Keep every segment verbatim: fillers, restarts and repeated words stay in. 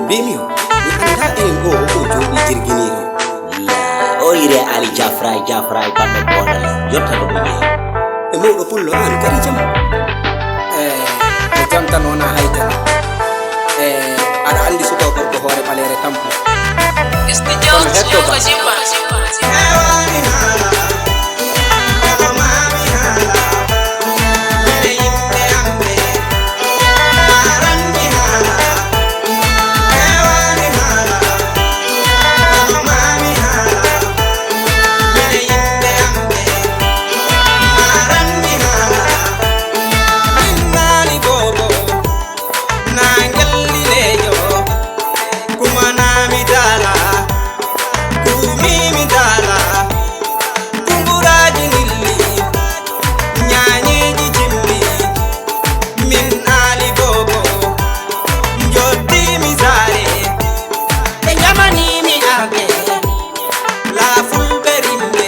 Mbimi o, mi anndaa enen ɗo ko jooɗi jirginiiɗo. La, o ire Ali Jafra, Jafra, kamɓe bonale, yotta ɗo ɓe jeeyi. E mawɗo pullo an kadi jam. E, ko jam tan wona hay tan. E, aɗa anndi suka gorko hoore ɓaleere tampo. Kono hetto ba. Naangel lileejo, kumanaa mi daala, kuumii mi daala, kumbulaaji nilli, ñaañiiji jimmi, min Aali Boobo, njoddiimi saare, ɓe njamanii mi arde, la fulɓe rimɓe,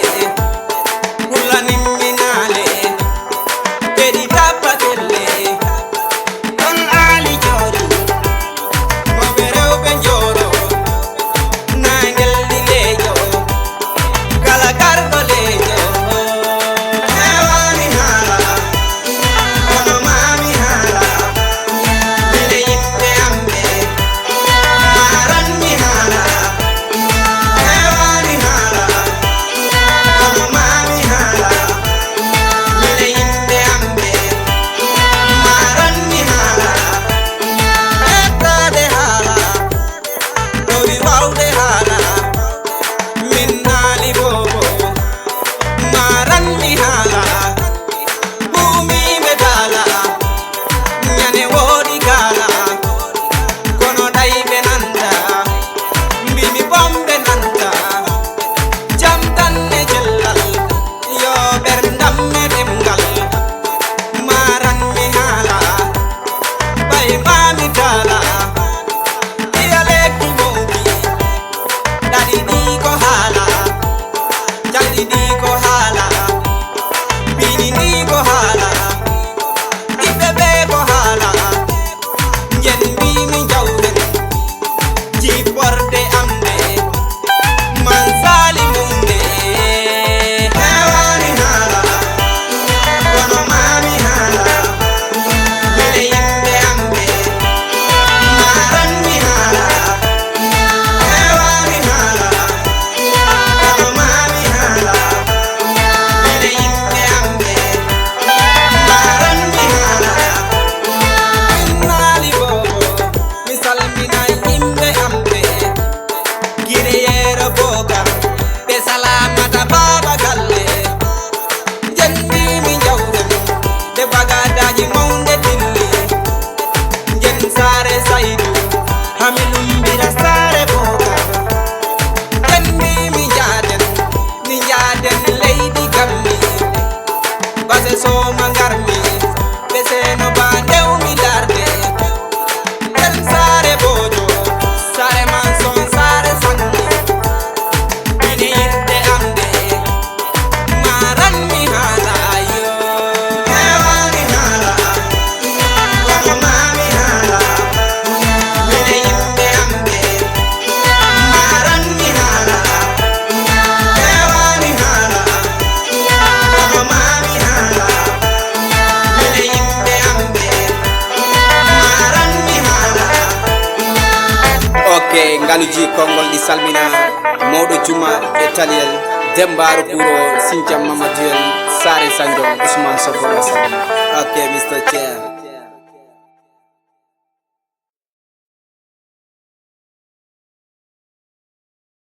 kulanimmi naale, kedi tappatelle. Ɗon Aali jooɗi, mawɓe rewɓe njooɗo, naangel lileejo, kala garɗo leejo. Heewaani haala, kono maa mi haala, mine yimɓe am ɓe, maaran mi haala, heewaani haala, kono maa mi haala, mine yimɓe am ɓe, maaran mi haala. Ɓettaade haala, ɗowi waawde haala, min Aali Boobo, maaran mi haala, ɓuumi ɓe daala, ñande woodi gaala, kono ɗay ɓe nanta, mbimi boom ɓe nanta, jam tan e cellal, yo ɓerndam e ɗemngal, maaran mi haala, ɓay maa mi daala, iya lekki mawki, ɗaɗi ɗi ko haala, calɗi ɗi ko haala, piini ɗi ko haala, ɓiɓɓe ɓe ko haala, njen mbimi jawren, jipporde am nde, man saali mum nde. Heewaani haala, kono maa mi haala, mine yimɓe am ɓe, maaran mi haala, heewaani haala, kono maa mi haala, mine yimɓe am ɓe, maaran mi haala. Min Aali Boobo, mi salminay yimɓe am ɓe, Gire Yeero Bookar, ɓe Salaamata Baaba Galle. Njen mbimi jawren, nde bagadaaji mawnde dilli. Njen saare Saydu, haa mi lummbira saare Bookar. Njen mbimi njaaden, ni njaaden leydi Gammi. Base Sooma ngarmi, ɓe Seeno Ba ndewmi darde. Nder saare Boojo, saare Manson, saare Sanni. Mini yidde am nde, maaran mi haala yo. Heewaani haala, kono maa mi haala. Mine yimɓe am ɓe, maaran mi haala. Heewaani haala, kono maa mi haala. Mine yimɓe am ɓe, maaran mi haala. Ok, ngaluji konngol ɗi salmina mawɗo Juma e Taliyel, Demmbaaru Kuuro, Sinjam Mamaduyel, Saare Sanjom, Ousmane Sow, Bola Sow. Ok, Mister Chair.